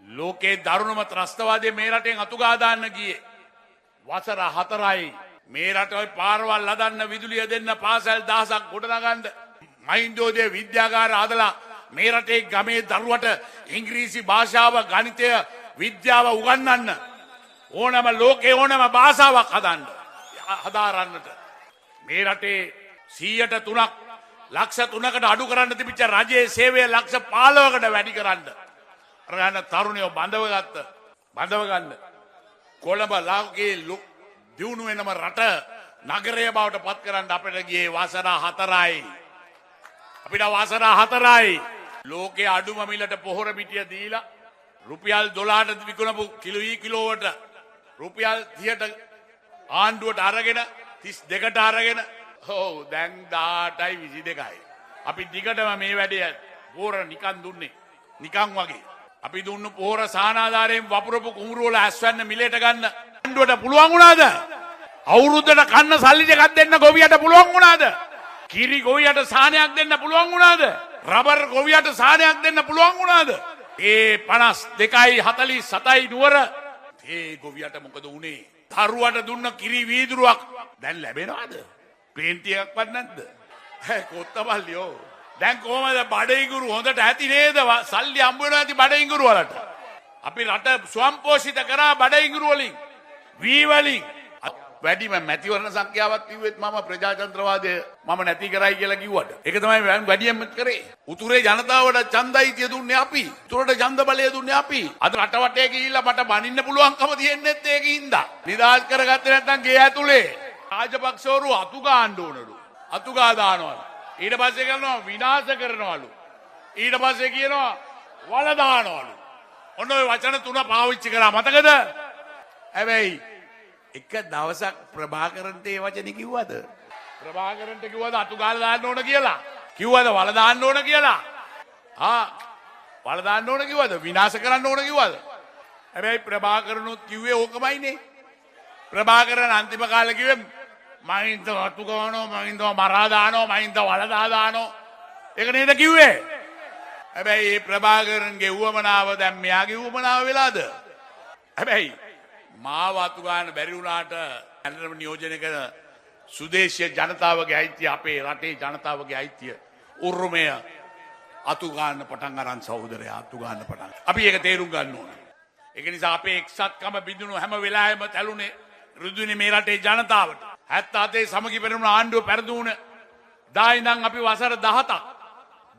ලෝකේ දරුණුම ත්‍රස්තවාදය මේ රටෙන් අතුගා දාන්න ගියේ. වසර 4යි මේ රටේ පාරවල් හදන්න, විදුලිය දෙන්න, පාසල් 1000ක් ගොඩනගන්න, මහින්දෝදය විද්‍යාගාර හදලා මේ රටේ ගමේ දරුවට ඉංග්‍රීසි භාෂාව, ගණිතය, විද්‍යාව උගන්වන්න, ඕනම ලෝකේ ඕනම භාෂාවක් හදන්න, හදාරන්නට මේ රටේ 103ක් ලක්ෂ 3කට අඩු කරන්න තිබිච්ච රජයේ සේවය ලක්ෂ 15කට වැඩි කරන්න. අර යන තරුණයෝ බඳව ගන්න. කොළඹ ලෝකයේ දියුණු වෙනම රට නගරය බවට පත් කරන්න අපිට ගියේ වසර 4යි. අපිට වසර 4යි. ලෝකයේ අඩුම මිලට පොහොර මිටිය දීලා රුපියල් 12ට විකුණපු කිලෝවට රුපියල් 30ට ආණ්ඩුවට අරගෙන 32ට අරගෙන, ඔව් දැන් 18යි 22යි. අපි දිගටම මේ වැඩේ පොහොර නිකන් දුන්නේ. නිකන් වගේ. අපි දුන්නු පොහොර සානාධාරයෙන් වපුරපු කුඹුරු වල ඇස්වැන්න මිලට ගන්න ආණ්ඩුවට පුළුවන් වුණාද? අවුරුද්දට කන්න සල්ලි දෙකක් දෙන්න ගොවියට පුළුවන් වුණාද? කිරි ගොවියට සානයක් දෙන්න පුළුවන් වුණාද? රබර් ගොවියට සානයක් දෙන්න පුළුවන් වුණාද? ඒ 52යි 47යි නුවර ඒ ගොවියට මොකද වුනේ? දරුවට දුන්න කිරි වීදුරුවක් දැන් ලැබෙනවද? ප්ලේන් එකක්වත් නැද්ද? කොත්තමල්ලියෝ. දැන් කොහමද බඩ ඉඟුරු හොඳට ඇති නේද? සල්ලි හම්බ වෙනවා ඇති බඩ ඉඟුරු වලට. අපි රට ස්වයංපෝෂිත කරා බඩ ඉඟුරු වලින්, වී වලින්. වැඩිම මැතිවරණ සංඛ්‍යාවක් කිව්වෙත් මම ප්‍රජාතන්ත්‍රවාදය මම නැති කරයි කියලා කිව්වට. ඒක තමයි වැඩියෙන්ම කරේ. උතුරේ ජනතාවට ඡන්දයිතිය දුන්නේ අපි. උතුරට ඡන්ද බලය දුන්නේ අපි. අද රට වටේ ගිහිල්ලා මට බනින්න පුළුවන්කම තියෙන්නෙත් ඒකින්ද. නිදහස් කරගත්තේ නැත්නම් ගේ ඇතුලේ රාජපක්ෂවරු අතු ගාන්න ඕනලු. අතු ගා දානවලු. ඊට පස්සේ කරනවා විනාශ කරනවලු. ඊට පස්සේ කියනවා වල දානවලු. ඔන්න ඔය වචන තුන පාවිච්චි කරා මතකද? හැබැයි එක දවසක් ප්‍රභාකරන්ට ඒ වචනේ කිව්වද? ප්‍රභාකරන්ට කිව්වද අතු ගාලා දාන්න ඕන කියලා? කිව්වද වල දාන්න ඕන කියලා? ආ වල දාන්න ඕන කිව්වද? විනාශ කරන්න ඕන කිව්වද? හැබැයි ප්‍රභාකරනුත් කිව්වේ ඕකමයිනේ. ප්‍රභාකරන් අන්තිම කාලේ කිව්වේ මහින්ද අතු ගානවා, මහින්ද මරා දානවා, මහින්ද වල දානවා. ඒක නේද කිව්වේ? හැබැයි මේ ප්‍රභාකරන්ගේ උවමනාව දැන් මෙයාගේ උවමනාව වෙලාද? හැබැයි මාව අතු ගන්න බැරි වුණාට දැනටම නියෝජනය කරන සුදේශීය ජනතාවගේ අයිතිය, අපේ රටේ ජනතාවගේ අයිතිය, උරුමය අතු ගන්න පටන් අරන් සහෝදරයා, අතු ගන්න පටන්. අපි ඒක තේරුම් ගන්න ඕන. ඒක නිසා අපේ එක්සත්කම බිඳුණු හැම වෙලාවෙම තැළුනේ රුදුනේ මේ රටේ ජනතාවට. 77 සමගි පෙරමුණ ආණ්ඩුව පෙරදුන දා ඉඳන් අපි වසර 17ක්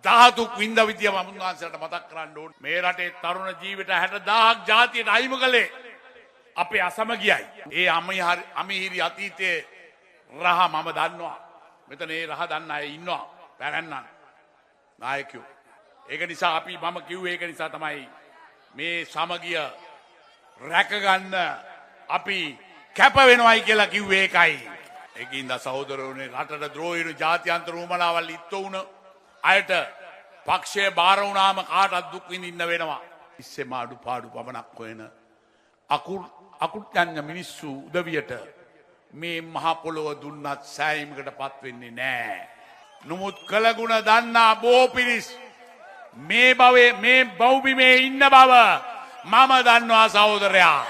13ක් වින්ද විදිය වමුන්වහන්සේලාට මතක් කරන්න ඕන. මේ රටේ තරුණ ජීවිත 60000ක් ජාතියට අහිමි කළේ අපේ අසමගියයි. ඒ අමිහිරි අතීතයේ රහ මම දන්නවා. මෙතන ඒ රහ දන්න අය ඉන්නවා. පැරැන්නන් නායකයෝ. ඒක නිසා අපි මම කිව්වේ ඒක නිසා තමයි මේ සමගිය රැකගන්න අපි කැප වෙනවයි කියලා කිව්වේ ඒකයි. ඒකින්ද සහෝදරවරුනි, රටට ද්‍රෝහී වුණු ජාත්‍යන්තර උවමනාවල් ඉත්ත වුණ අයට පක්ෂය බාර වුණාම කාටත් දුක් විඳින්න වෙනවා. ඉස්සෙම අඩුපාඩු පමණක් හොයන අකුට්‍යඤ්ඤ මිනිස්සු උදවියට මේ මහ පොළොව දුන්නත් සෑයීමකට පත් වෙන්නේ නෑ. නමුත් කළගුණ දන්නා බොහෝ පිරිස් මේ භවයේ මේ බව්බිමේ ඉන්න බව මම දන්නවා සහෝදරයා.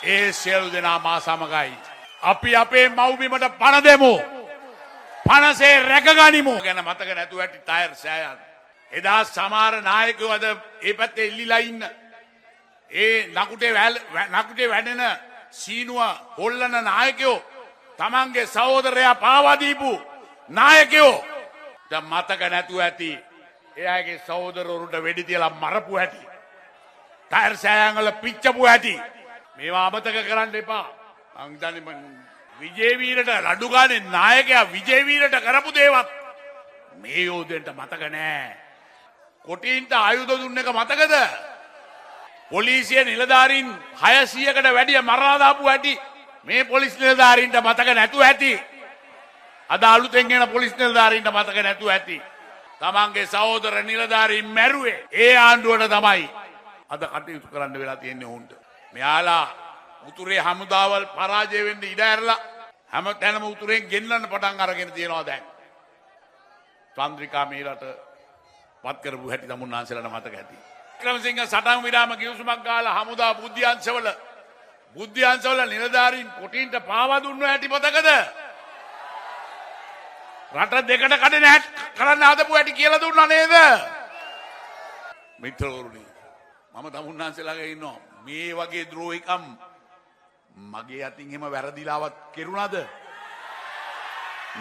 ඒ සියලු දෙනා මා සමගයි. අපි අපේ මව්බිමට පණ දෙමු. පණසේ රැකගනිමු. ගැන මතක නැතුව ඇති ටයර් සෑයන්. එදා සමහර නායකයෝ අද ඒ පැත්තේ ඉල්ලිලා ඉන්න. ඒ නකුටේ වැඩෙන සීනුව හොල්ලන නායකයෝ තමන්ගේ සහෝදරයා පාවා දීපු නායකයෝ දැන් මතක නැතුව ඇති. ඒ අයගේ සහෝදරවරුන්ට වෙඩි තියලා මරපු හැටි. ටයර් සෑයන් වල පිච්චපු හැටි. මේවා අමතක කරන්න එපා. මං හිතන්නේ විජේවීරට ලඩු ගානේ නායකයා විජේවීරට කරපු දේවත් මේ යෝධයන්ට මතක නෑ. කොටින්ට ආයුධ දුන්න එක මතකද? පොලිසිය නිලධාරීන් 600කට වැඩිය මරලා දාපු හැටි මේ පොලිස් නිලධාරීන්ට මතක නැතුව ඇති. අද අලුතෙන් එන පොලිස් නිලධාරීන්ට මතක නැතුව ඇති. තමන්ගේ සහෝදර නිලධාරීන් මැරුවේ ඒ ආණ්ඩුවට තමයි අද කටයුතු කරන්න වෙලා තියෙන්නේ ඔවුන්ට. මෙයාලා උතුරේ හමුදාවල් පරාජය වෙන්න ඉඩ ඇරලා හැම තැනම උතුරෙන් ගෙන්නන්න පටන් අරගෙන තියෙනවා දැන්. චන්ද්‍රිකා මේ රට පත් කරපු හැටි තමුන්නාන්සේලාට මතක ඇති. වික්‍රමසිංහ සටන් විරාම ගිවිසුමක් ගාලා හමුදා බුද්ධ්‍යංශවල නිලධාරීන් කොටින්ට පාවා දුන්න හැටි මතකද? රට දෙකට කඩන හැටි කරන්න හදපු හැටි කියලා දුන්නා නේද? මිත්‍රවරුනි, මම තමුන්නාන්සේලාගේ ඉන්නවා. මේ වගේ ද්‍රෝහිකම් මගේ අතින් එහෙම වැරදිලාවත් කෙරුණාද?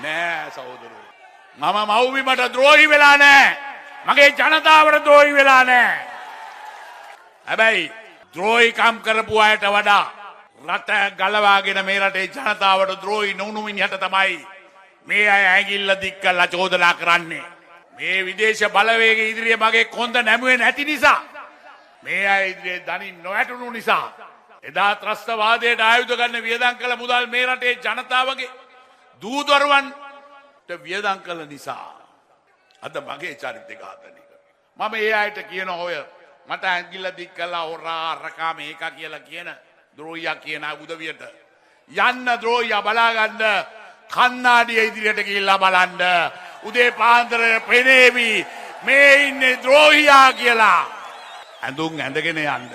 නෑ සහෝදරෝ. මම මව්බිමට ද්‍රෝහි වෙලා නෑ. මගේ ජනතාවට ද්‍රෝහි වෙලා නෑ. හැබැයි ද්‍රෝහිකම් කරපු අයට වඩා රට ගලවාගෙන මේ රටේ ජනතාවට ද්‍රෝහි නොවුණු මිනිහට තමයි මේ අය ඇඟිල්ල දික් කරලා චෝදනා කරන්නේ. මේ විදේශ බලවේග ඉදිරියේ මගේ කොන්ද නැමුවේ නැති නිසා, මේ අය ඉදිරියේ දනින් නොවැටුණු නිසා, එදා ත්‍රස්තවාදයට ආයුධ ගන්න වියදම් කළ මුදල් මේ රටේ ජනතාවගේ දූ දරුවන්ට වියදම් කළ නිසා අද මගේ චරිතය ඝාතනය කරනවා. මම ඒ අයට කියන ඔය මට ඇඟිල්ල දික් කළා හොරා අරකා මේකා කියලා කියන ද්‍රෝහියා කියන උදවියට යන්න ද්‍රෝහියා බලාගන්න කන්නාඩිය ඉදිරියට ගිහිල්ලා බලන්න උදේ පාන්දර පෙනේවි මේ ඉන්නේ ද්‍රෝහියා කියලා. ඇඳුම් ඇඳගෙන යන්න.